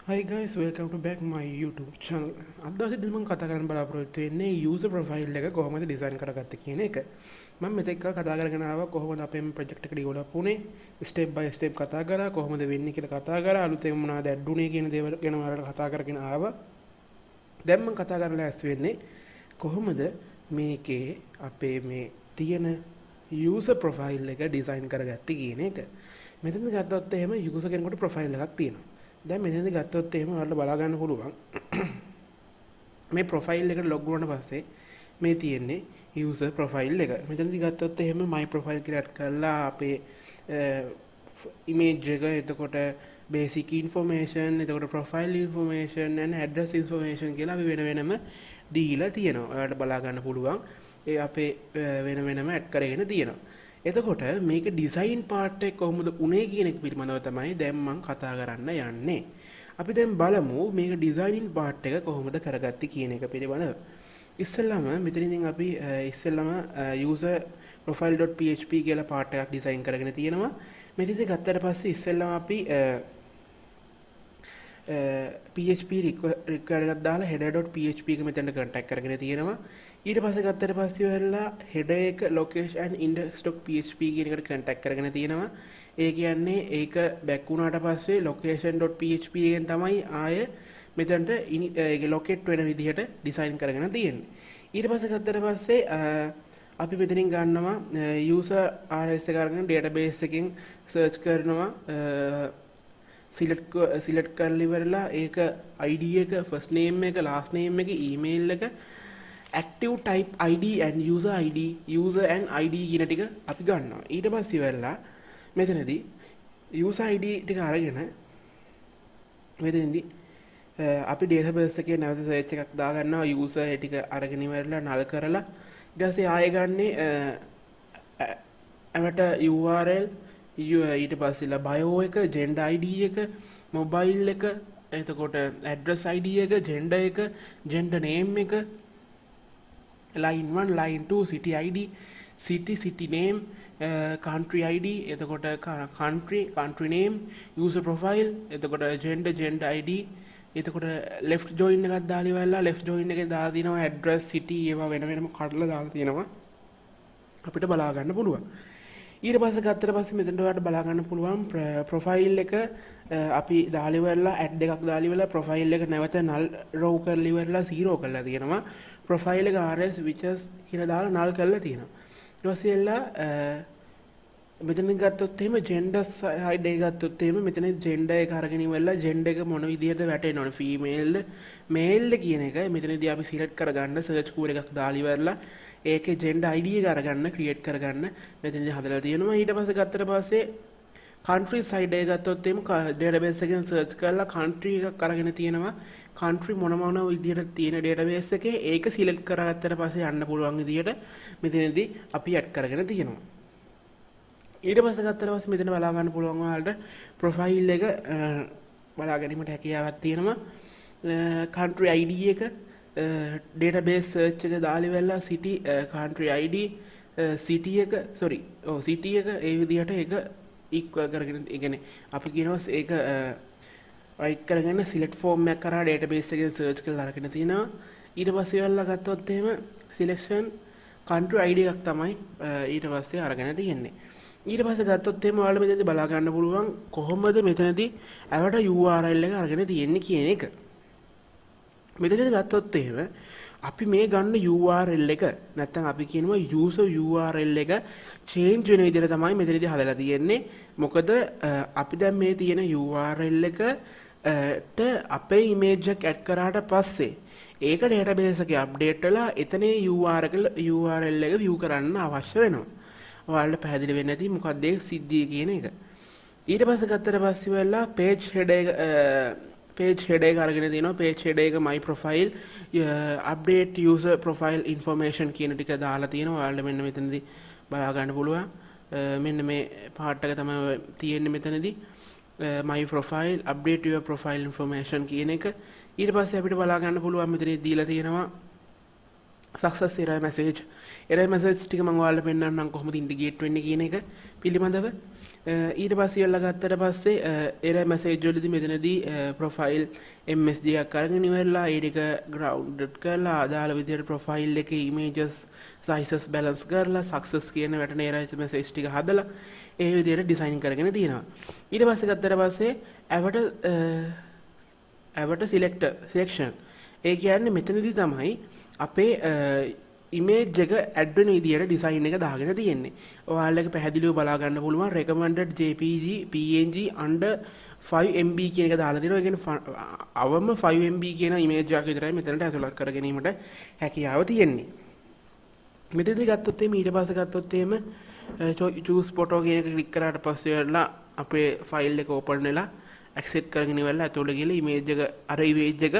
Hi guys, welcome to back my YouTube channel. අද දවසේදී මම කතා කරන්න බලාපොරොත්තු වෙන්නේ user profile එක කොහොමද ඩිසයින් කරගත්තේ කියන එක. මම මෙතෙක් කල් කතා කරගෙන ආවා කොහොමද අපේ මේ ප්‍රොජෙක්ට් එක ඩෙවලොප් වුනේ, ස්ටෙප් බයි ස්ටෙප් කතා කරා, කොහොමද වෙන්නේ කියලා කතා කරා, අලුතෙන් මොනවද ඇඩ් වුනේ කියන දේවල් ගැන ඔයාලට කතා කරගෙන ආවා. දැන් මම කතා කරන්න ලෑස්ති වෙන්නේ කොහොමද මේකේ අපේ මේ තියෙන user profile එක ඩිසයින් කරගත්තේ කියන එක. මෙතනදි ගත්තොත් එහෙම user කෙනෙකුට profile එකක් තියෙනවා. දැන් මෙතනදි ගත්තොත් එහෙම ඔයාලට බලා ගන්න පුළුවන් මේ ප්‍රොෆයිල් එකට ලොග් වුණාට පස්සේ මේ තියෙන්නේ යූසර් ප්‍රොෆයිල් එක. මෙතනදි ගත්තොත් එහෙම my profile කියලා ඇඩ් කරලා අපේ ඉමේජ් එක, එතකොට බේසික් ඉන්ෆෝමේෂන්, එතකොට profile information and address information කියලා අපි වෙන වෙනම දීලා තියෙනවා. ඔයාලට බලා ගන්න පුළුවන්. ඒ අපේ වෙන වෙනම ඇඩ් කරගෙන තියෙනවා. එතකොට මේක ඩිසයින් පාර්ට් එක කොහොමද උනේ කියන එක පිළිබඳව තමයි දැන් මං කතා කරන්න යන්නේ. අපි දැන් බලමු මේක ඩිසයිනින් පාර්ට් එක කොහොමද කරගත්තේ කියන එක පිළිබඳව. ඉස්සෙල්ලාම මෙතනින් අපි ඉස්සෙල්ලාම user profile.php කියලා පාර්ට් එකක් ඩිසයින් කරගෙන තියෙනවා. මෙතනදී ගත්තට පස්සේ ඉස්සෙල්ලාම අපි PHP required එකක් දාලා header.php එක මෙතනට කන්ටැක්ට් කරගෙන තියෙනවා. ඊට පස්සේ ගත්තට පස්සේ වෙලා header එක location and index.php කියන එකට කන්ටැක්ට් කරගෙන තියෙනවා. ඒ කියන්නේ ඒක බැක් වුණාට පස්සේ location.php එකෙන් තමයි ආය මෙතනට ඒක ලොකේට් වෙන විදිහට ඩිසයින් කරගෙන තියෙන්නේ. ඊට පස්සේ ගත්තට පස්සේ අපි මෙතනින් ගන්නවා user rs එක අරගෙන database එකෙන් සර්ච් කරනවා, සිලෙක්ට් සිලෙක්ට් කරලා ඉවරලා ඒක ID එක, ෆස්ට් නේම් එක, ලාස්ට් නේම් එක, ඊමේල් එක, active type ID and user ID, user and ID කියන ටික අපි ගන්නවා. ඊට පස්සේ ඉවරලා මෙතනදී user ID ටික අරගෙන මෙතනදී අපි ඩේටාබේස් එකේ නැවත සර්ච් එකක් දාගන්නවා. යූසර් ඒ ටික අරගෙන ඉවරලා නල් කරලා ඊට පස්සේ ආයෙ ගන්නේ ඇවටර් URL, ඊට පස්සේ බයෝ එක, ජෙන්ඩර් ID එක, මොබයිල් එක, එතකොට ඇඩ්‍රස් ID එක, ජෙන්ඩර් එක, ජෙන්ඩර් නේම් එක, line 1, line 2, city ID, city, city name, country ID, එතකොට country, country name, user profile, එතකොට gender, gender ID. එතකොට left join එකක් දාලා ඉවරලා left join එකේ දාලා තිනවා address, city ඒවා වෙන වෙනම කඩලා දාලා තියෙනවා, අපිට බලා ගන්න පුළුවන්. ඊට පස්සේ ගත්තට පස්සේ මෙතනට ඔයාලට බලා ගන්න පුළුවන් ප්‍රොෆයිල් එක අපි දාලා ඉවරලා ඇඩ් එකක් දාලා ඉවරලා ප්‍රොෆයිල් එක නැවත නල් රෝ කරලා ඉවරලා 0 කරලා තියෙනවා. ප්‍රොෆයිල් එක rs witches කියලා දාලා නල් කරලා තියෙනවා. ඊට පස්සේ එලා මෙතන ගත්තොත් එහෙම ජෙන්ඩර් සයිඩ් එක ගත්තොත් එහෙම මෙතන ජෙන්ඩර් එක අරගෙන ඉවරලා ජෙන්ඩර් එක මොන විදිහට වැටෙන්න ඕනේ, ෆීමේල්ද මේල්ද කියන එක මෙතනදී අපි සිලෙක්ට් කරගන්න සර්ච් ක්වෙරි එකක් දාලා ඉවරලා ඒකේ ජෙන්ඩර් ID එක අරගන්න ක්‍රියේට් කරගන්න මෙතනදී හදලා තියෙනවා. ඊට පස්සේ ගත්තට පස්සේ කන්ට්‍රි සයිඩ් එක ගත්තොත් එහෙම ඩේටාබේස් එකෙන් සර්ච් කරලා කන්ට්‍රි එකක් අරගෙන තියෙනවා. කන්ට්‍රි මොන මොන විදිහට තියෙන ඩේටාබේස් එකේ ඒක සිලෙක්ට් කරගත්තට පස්සේ යන්න පුළුවන් විදිහට මෙතනදී අපි ඇඩ් කරගෙන තියෙනවා. ඊට පස්සේ ගත්තට පස්සේ මෙතන බලා ගන්න පුළුවන් ඔයාලට ප්‍රොෆයිල් එක බලා ගැනීමට හැකියාවක් තියෙනවා. කන්ට්‍රි ID එක ඩේටාබේස් සර්ච් එක දාලා ඉවරලා සිටි, කන්ට්‍රි ID, සිටි එක, සෝරි, ඔව්, සිටි එක ඒ විදිහට ඒක ඉක්වල් කරගෙන, ඒ කියන්නේ අපි කියනවා ඒක රයිට් කරගෙන සිලෙක්ට් ෆෝම් එකක් කරා ඩේටාබේස් එකෙන් සර්ච් කරලා අරගෙන තිනවා. ඊට පස්සේ වෙලා ගත්තොත් එහෙම සිලෙක්ෂන් කන්ට්‍රි ID එකක් තමයි ඊට පස්සේ අරගෙන තියෙන්නේ. ඊට පස්සේ ගත්තොත් එහෙම ඔයාලා මෙතනදී බලා ගන්න පුළුවන් කොහොමද මෙතනදී ඇවටර් URL එක අරගෙන තියෙන්නේ කියන එක. මෙතනදී ගත්තොත් එහෙම අපි මේ ගන්න URL එක නැත්තම් අපි කියනවා user URL එක change වෙන විදිහට තමයි මෙතනදී හදලා තියෙන්නේ. මොකද අපි දැන් මේ තියෙන URL එක ට අපේ ඉමේජ් එක ඇඩ් කරාට පස්සේ ඒක ඩේටාබේස් එකේ අප්ඩේට් වෙලා එතන URL එක view කරන්න අවශ්‍ය වෙනවා. ඔයාලට පැහැදිලි වෙන්නේ නැති මොකක්ද ඒ සිද්ධිය කියන එක. ඊට පස්සේ ගත්තට පස්සේ වෙලා පේජ් හෙඩර් එක, පේජ් හෙඩර් එක අරගෙන තියෙනවා. පේජ් හෙඩර් එක my profile, update user profile information කියන ටික දාලා තියෙනවා. ඔයාලට මෙන්න මෙතනදී බලා ගන්න පුළුවන්. මෙන්න මේ පාර්ට් එක තමයි තියෙන්නේ මෙතනදී, my profile, update your profile information කියන එක. ඊට පස්සේ අපිට බලා ගන්න පුළුවන් මෙතනදී දීලා තියෙනවා Success error message, error message ටික මම ඔයාලට පෙන්නන්නම් කොහොමද ඉන්ඩිකේට් වෙන්නේ කියන එක පිළිබඳව. ඊට පස්සේ ඔයාලා ගත්තට පස්සේ එරර් මැසේජ් වලදී මෙතනදී ප්‍රොෆයිල් MSG එකක් අරගෙන ඉවරලා ඒ ටික ග්‍රවුන්ඩඩ් කරලා අදාළ විදිහට ප්‍රොෆයිල් එකේ ඉමේජස් සයිසස් බැලන්ස් කරලා සක්සස් කියන වැටෙන එරර් මැසේජ් ටික හදලා ඒ විදිහට ඩිසයින් කරගෙන තියෙනවා. ඊට පස්සේ ගත්තට පස්සේ ඇවටර් ඇවටර් සිලෙක්ටර් සිලෙක්ෂන්, ඒ කියන්නේ මෙතනදී තමයි අපේ ඉමේජ් එක ඇඩ් වෙන විදියට ඩිසයින් එක දාගෙන තියෙන්නේ. ඔයාලට ඒක පැහැදිලිව බලා ගන්න පුළුවන් recommended JPG PNG under 5 MB කියන එක දාලා තියෙනවා. ඒ කියන්නේ අවම 5 MB කියන ඉමේජ් එකක් විතරයි මෙතනට ඇතුළත් කර ගැනීමට හැකියාව තියෙන්නේ. මෙතනදී ගත්තොත් එහෙම, ඊට පස්සේ ගත්තොත් එහෙම choose photo කියන එක ක්ලික් කරාට පස්සේ වෙලා අපේ ෆයිල් එක ඕපන් වෙලා ඇක්සෙප්ට් කරගෙන ඉවරලා ඇතුළට ගිහලා ඉමේජ් එක, අර ඉමේජ් එක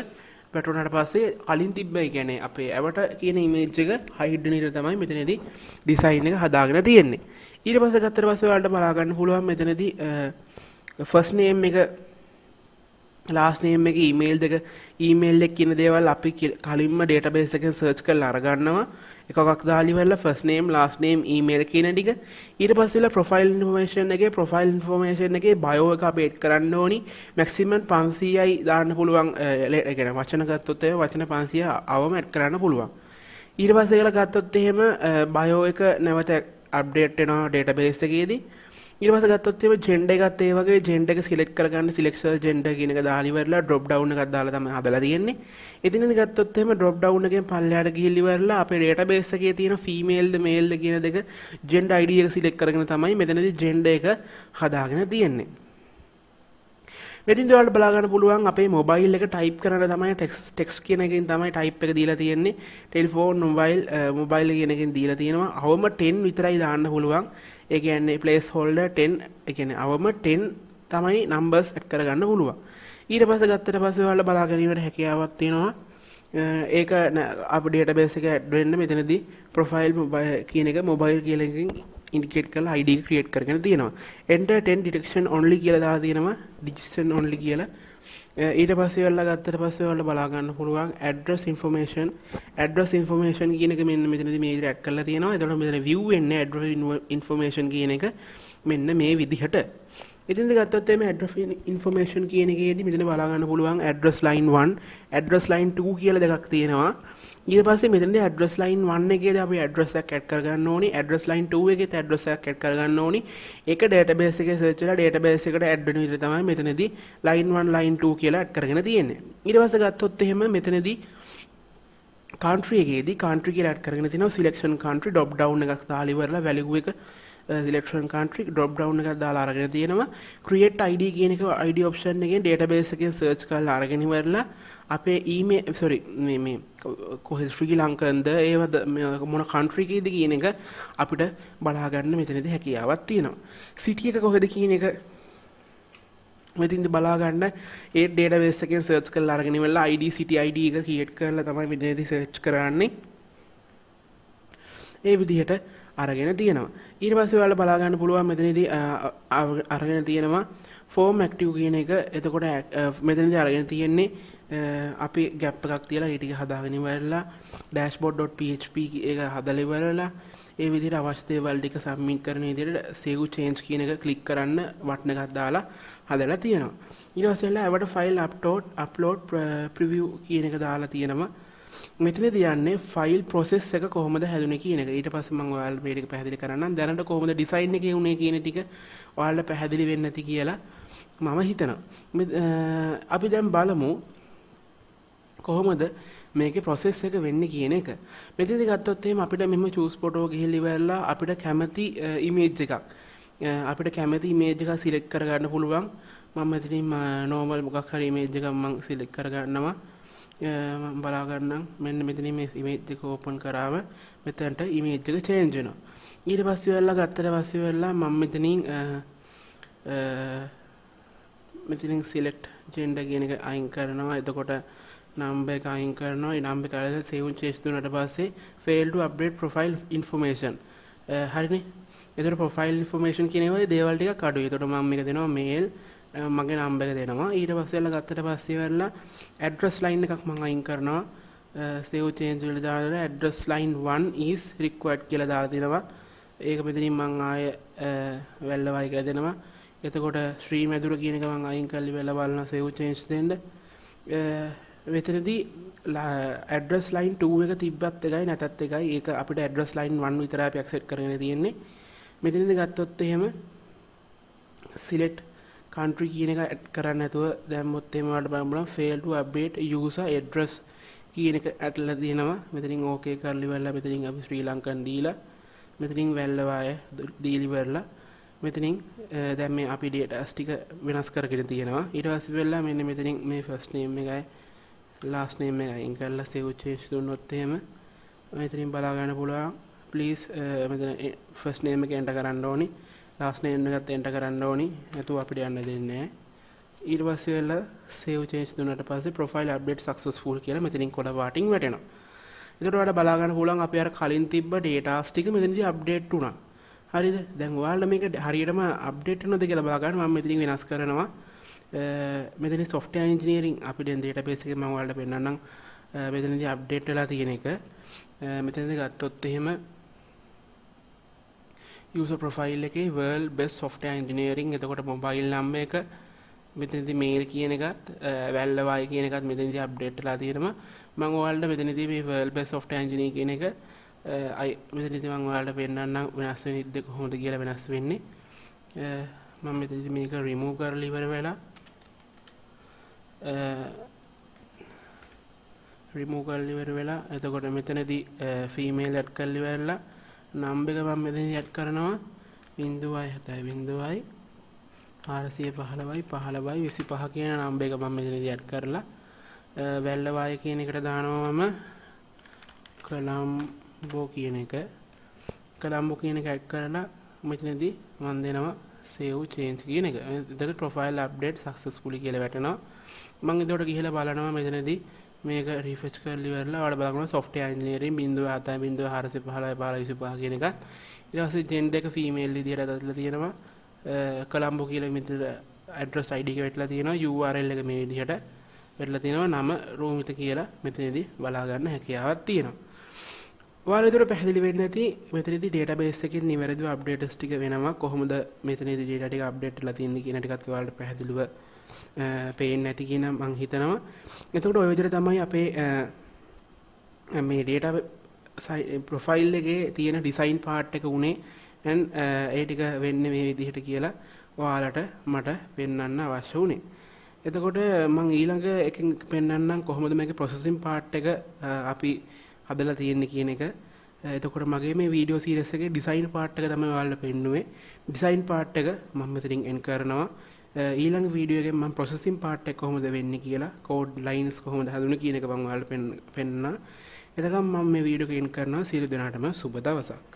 වැටුණාට පස්සේ කලින් තිබ්බ, ඒ කියන්නේ අපේ ඇවටර් කියන ඉමේජ් එක හයිඩ් වෙන විදිහට තමයි මෙතනදී ඩිසයින් එක හදාගෙන තියෙන්නේ. ඊට පස්සේ ගත්තට පස්සේ ඔයාලට බලා ගන්න පුළුවන් මෙතනදී ෆස්ට් නේම් එක, ලාස්ට් නේම් එක, ඊමේල් දෙක, ඊමේල් එක කියන දේවල් අපි කලින්ම ඩේටාබේස් එකෙන් සර්ච් කරලා අරගන්නවා. එකක් දාලා ඉවරලා first name, last name, email කියන ටික. ඊට පස්සේ වෙලා ප්‍රොෆයිල් ඉන්ෆර්මේෂන් එකේ, ප්‍රොෆයිල් ඉන්ෆර්මේෂන් එකේ බයෝ එක අප්ඩේට් කරන්න ඕනි. මැක්සිමම් 500යි දාන්න පුළුවන්. ඒ කියන්නේ වචන ගත්තොත් එහෙම වචන 500 අවම ඇඩ් කරන්න පුළුවන්. ඊට පස්සේ ඒකල ගත්තොත් එහෙම බයෝ එක නැවත අප්ඩේට් වෙනවා ඩේටාබේස් එකේදී. ඊට පස්සේ ගත්තොත් එහෙම ජෙන්ඩර් එකත් ඒ වගේ ජෙන්ඩර් එක සිලෙක්ට් කරගන්න සිලෙක්ට් ජෙන්ඩර් කියන එක දාලා ඉවරලා ඩ්‍රොප් ඩවුන් එකක් දාලා තමයි හදලා තියෙන්නේ. එතනදි ගත්තොත් එහෙම ඩ්‍රොප් ඩවුන් එකෙන් පල්ලෙහාට ගිහිල්ලා ඉවරලා අපේ ඩේටාබේස් එකේ තියෙන ෆීමේල්ද මේල්ද කියන දෙක ජෙන්ඩර් ID එක සිලෙක්ට් කරගෙන තමයි මෙතනදි ජෙන්ඩර් එක හදාගෙන තියෙන්නේ. මෙතින්දි ඔයාලට බලා ගන්න පුළුවන් අපේ මොබයිල් එක ටයිප් කරන්න තමයි ටෙක්ස්ට් ටෙක්ස්ට් කියන එකෙන් තමයි ටයිප් එක දීලා තියෙන්නේ. ටෙලිෆෝන්, මොබයිල්, මොබයිල් කියන එකෙන් දීලා තියෙනවා. අවම 10 විතරයි දාන්න පුළුවන්. ඒ කියන්නේ ප්ලේස් හෝල්ඩර් 10, ඒ කියන්නේ අවම 10 තමයි නම්බර්ස් ඇඩ් කරගන්න පුළුවන්. ඊට පස්සේ ගත්තට පස්සේ ඔයාලට බලා ගැනීමට හැකියාවක් තියෙනවා. ඒක අපේ ඩේටාබේස් එක ඇඩ් වෙන්න මෙතනදී ප්‍රොෆයිල් මොබයිල් කියන එක මොබයිල් කියලා එකකින් ඉන්ඩිකේට් කරලා ID එක ක්‍රියේට් කරගෙන තියෙනවා. Enter 10 detection only කියලා දාලා තියෙනවා. Digitation only කියලා. ඊට පස්සේ ඔයාලා ගත්තට පස්සේ ඔයාලා බලා ගන්න පුළුවන් address information, address information කියන එක මෙන්න මෙතනදී මේ විදිහට ඇඩ් කරලා තියෙනවා. එතකොට මෙතන view වෙන්නේ address information කියන එක මෙන්න මේ විදිහට. ඉතින් ගත්තොත් එimhe address information කියන එකේදී මෙතන බලා ගන්න පුළුවන් address line 1, address line 2 කියලා දෙකක් තියෙනවා. ඊට පස්සේ මෙතනදී address line 1 එකේදී අපි address එකක් ඇඩ් කරගන්න ඕනි. Address line 2 එකේත් address එකක් ඇඩ් කරගන්න ඕනි. ඒක database එකේ search වෙලා database එකට ඇඩ් වෙන විදිහට තමයි මෙතනදී line 1, line 2 කියලා ඇඩ් කරගෙන තියෙන්නේ. ඊට පස්සේ ගත්තොත් එහෙම මෙතනදී country එකේදී country කියලා ඇඩ් කරගෙන තිනවා. Selection country drop down එකක් දාලා ඉවරලා value එක selection country drop down එකක් දාලා අරගෙන තියෙනවා. Create ID කියන එක ID option එකෙන් database එකෙන් search කරලා අරගෙන ඉවරලා අපේ email, sorry, මේ මේ කොහෙද, ශ්‍රී ලංකන්ද ඒවද මොන country එකේද කියන එක අපිට බලා ගන්න මෙතනදී හැකියාවක් තියෙනවා. City එක කොහෙද කියන එක මෙතින්ද බලා ගන්න ඒ ඩේටාබේස් එකෙන් සර්ච් කරලා අරගෙන ඉවරලා ID, city ID එක ක්‍රියේට් කරලා තමයි මෙතනදී සර්ච් කරන්නේ. ඒ විදිහට අරගෙන තියෙනවා. ඊට පස්සේ ඔයාලා බලා ගන්න පුළුවන් මෙතනදී අරගෙන තියෙනවා ෆෝම් ඇක්ටිව් කියන එක. එතකොට මෙතනදී අරගෙන තියෙන්නේ අපි ගැප් එකක් තියලා ඒ ටික හදාගෙන ඉවරලා dashboard.php එක හදලා ඉවරලා ඒ විදිහට අවශ්‍ය දේවල් ටික සබ්මිට් කරන විදිහට save change කියන එක ක්ලික් කරන්න බටන් එකක් දාලා හදලා තියෙනවා. ඊට පස්සේ වෙලා ඇවට ෆයිල් අප්ලෝඩ් අප්ලෝඩ් ප්‍රිවිව් කියන එක දාලා තියෙනවා. මෙතනදී යන්නේ ෆයිල් ප්‍රොසෙස් එක කොහොමද හැදුනේ කියන එක. ඊට පස්සේ මම ඔයාලට මේ ටික පැහැදිලි කරන්නම්. දැනට කොහොමද ඩිසයින් එකේ උනේ කියන ටික ඔයාලට පැහැදිලි වෙන්න ඇති කියලා මම හිතනවා. අපි දැන් බලමු කොහොමද මේකේ ප්‍රොසෙස් එක වෙන්නේ කියන එක. මෙතනදී ගත්තොත් එහෙම අපිට මෙහෙම චූස් ෆොටෝ ගිහිල්ලා ඉවරලා අපිට කැමති ඉමේජ් එකක්, අපිට කැමති ඉමේජ් එකක් සිලෙක්ට් කරගන්න පුළුවන්. මම මෙතනින් නෝමල් මොකක් හරි ඉමේජ් එකක් මම සිලෙක්ට් කරගන්නවා. මම බලා ගන්නම්. මෙන්න මෙතනින් මේ ඉමේජ් එක ඕපන් කරාම මෙතනට ඉමේජ් එක චේන්ජ් වෙනවා. ඊට පස්සේ වෙලා ගත්තට පස්සේ වෙලා මම මෙතනින් මෙතනින් සිලෙක්ට් ජෙන්ඩර් කියන එක අයින් කරනවා. එතකොට නම්බර් එක අයින් කරනවා. ඒ නම්බර් එක අරගෙන සේව් චේන්ජ් දුන්නාට පස්සේ fail to update profile information. හරිනේ. එතකොට ප්‍රොෆයිල් ඉන්ෆර්මේෂන් කියන ඒවායේ දේවල් ටිකක් අඩුයි. එතකොට මම මේක දෙනවා මේල්, මගේ නම්බර් එක දෙනවා. ඊට පස්සේ වෙලා ගත්තට පස්සේ වෙලා ඇඩ්‍රස් ලයින් එකක් මම අයින් කරනවා. Save change වල දාලා address line 1 is required කියලා දාලා දෙනවා. ඒක මෙතනින් මං ආය වැල්ලවාය කියලා දෙනවා. එතකොට ශ්‍රී මැදුර කියන එක මං අයින් කරලා ඉවරලා බලනවා save change දෙන්න. මෙතනදී ඇඩ්‍රස් ලයින් 2 එක තිබ්බත් එකයි නැතත් එකයි. ඒක අපිට ඇඩ්‍රස් ලයින් 1 විතරයි අපි ඇක්සෙප්ට් කරගෙන තියෙන්නේ. මෙතනදී ගත්තොත් එහෙම select country කියන එක ඇඩ් කරන්න නැතුව දැම්මොත් එහෙම ඔයාලට බලන්න පුළුවන් fail to update user address කියන එක ඇටලා තියෙනවා. මෙතනින් ඕකේ කරලා ඉවරලා මෙතනින් අපි ශ්‍රී ලංකන් දීලා, මෙතනින් වැල්ලවාය දීලා ඉවරලා, මෙතනින් දැන් මේ අපි ඩේටාස් ටික වෙනස් කරගෙන තියෙනවා. ඊට පස්සේ වෙලා මෙන්න මෙතනින් මේ ෆස්ට් නේම් එකයි ලාස්ට් නේම් එක අයින් කරලා සේව් චේන්ජ් දුන්නොත් එහෙම මෙතනින් බලා ගන්න පුළුවන්. ප්ලීස් මෙතන ෆස්ට් නේම් එක එන්ටර් කරන්න ඕනි, ලාස්ට් නේම් එකත් එන්ටර් කරන්න ඕනි, නැතුව අපිට යන්න දෙන්නේ නැහැ. ඊට පස්සේ වෙලා සේව් චේන්ජ් දුන්නාට පස්සේ ප්‍රොෆයිල් අප්ඩේට් සක්සස්ෆුල් කියලා මෙතනින් කොළ පාටින් වැටෙනවා. එතකොට ඔයාලට බලා ගන්න පුළුවන් අපි අර කලින් තිබ්බ ඩේටාස් ටික මෙතනදී අප්ඩේට් වුණා. හරිද? දැන් ඔයාලට මේක හරියටම අප්ඩේට් වෙනවද කියලා බලා ගන්න මම මෙතනින් වෙනස් කරනවා. මෙතනින් සොෆ්ට්වෙයාර් ඉන්ජිනියරින් අපි දැන් ඩේටාබේස් එකේ මම ඔයාලට පෙන්නන්නම් මෙතනදී අප්ඩේට් වෙලා තියෙන එක. මෙතනදී ගත්තොත් එහෙම යූසර් ප්‍රොෆයිල් එකේ world best software engineering, එතකොට මොබයිල් නම්බර් එක මෙතනදී මේල් කියන එකත් වැල්ලවායි කියන එකත් මෙතනදී අප්ඩේට් වෙලා තියෙනවා. මම ඔයාලට මෙතනදී මේ world best software engineer කියන එක අයි මෙතනදී මම ඔයාලට පෙන්නන්නම් වෙනස් වෙන්නේ කොහොමද කියලා වෙනස් වෙන්නේ. මම මෙතනදී මේක රිමූව් කරලා ඉවර වෙලා, රිමූව් කරලා ඉවර වෙලා, එතකොට මෙතනදී ෆීමේල් ඇඩ් කරලා ඉවරලා නම්බර් එක මම මෙතනදී ඇඩ් කරනවා 0.7 0යි 415යි 15යි 25 කියන නම්බර් එක මම මෙතනදී ඇඩ් කරලා වැල්ලවාය කියන එකට දානවා මම කොලම්බෝ කියන එක. කොලම්බෝ කියන එක ඇඩ් කරලා මෙතනදී මම දෙනවා සේව් චේන්ජ් කියන එක. එතකොට ප්‍රොෆයිල් අප්ඩේට් සක්සස්ෆුලි කියලා වැටෙනවා. මම එතකොට ගිහලා බලනවා මෙතනදී මේක රිෆ්‍රෙෂ් කරලා ඉවරලා ඔයාලා බලන්න සොෆ්ට්වෙයාර් ඉන්ජිනියරින් 07 0 415 15 25 කියන එකත්. ඊට පස්සේ ජෙන්ඩර් එක ෆීමේල් විදියට දාලා තියෙනවා. කොලම්බෝ කියලා මෙතන ඇඩ්‍රස් ID එක වැටලා තියෙනවා. URL එක මේ විදිහට වැටලා තියෙනවා. නම රෝමිත කියලා මෙතනදී බලා ගන්න හැකියාවක් තියෙනවා. ඔයාලා ඒතර පැහැදිලි වෙන්න ඇති මෙතනදී ඩේටාබේස් එකෙන් නිවැරදිව අප්ඩේට්ස් ටික වෙනවා කොහොමද, මෙතනදී ඩේටා ටික අප්ඩේට් වෙලා තියෙන්නේ කියන ටිකත් ඔයාලට පැහැදිලිව පේන්නේ නැති කියන මං හිතනවා. එතකොට ඔය විදිහට තමයි අපේ මේ ඩේටා ප්‍රොෆයිල් එකේ තියෙන ඩිසයින් පාර්ට් එක උනේ and ඒ ටික වෙන්නේ මේ විදිහට කියලා ඔයාලට මට පෙන්වන්න අවශ්‍ය වුණේ. එතකොට මං ඊළඟ එකෙන් පෙන්වන්නම් කොහොමද මේකේ ප්‍රොසෙසින් පාර්ට් එක අපි හදලා තියෙන්නේ කියන එක. එතකොට මගේ මේ වීඩියෝ සීරීස් එකේ ඩිසයින් පාර්ට් එක තමයි ඔයාලට පෙන්නුවේ. ඩිසයින් පාර්ට් එක මම මෙතනින් එන්ඩ් කරනවා. ඊළඟ වීඩියෝ එකෙන් මම ප්‍රොසෙසින් පාර්ට් එක කොහොමද වෙන්නේ කියලා, කෝඩ් ලයින්ස් කොහොමද හදුනේ කියන එක මම ඔයාලට පෙන්නනවා. එතකම් මම මේ වීඩියෝ එක එන්ඩ් කරනවා. සියලු දෙනාටම සුබ දවසක්.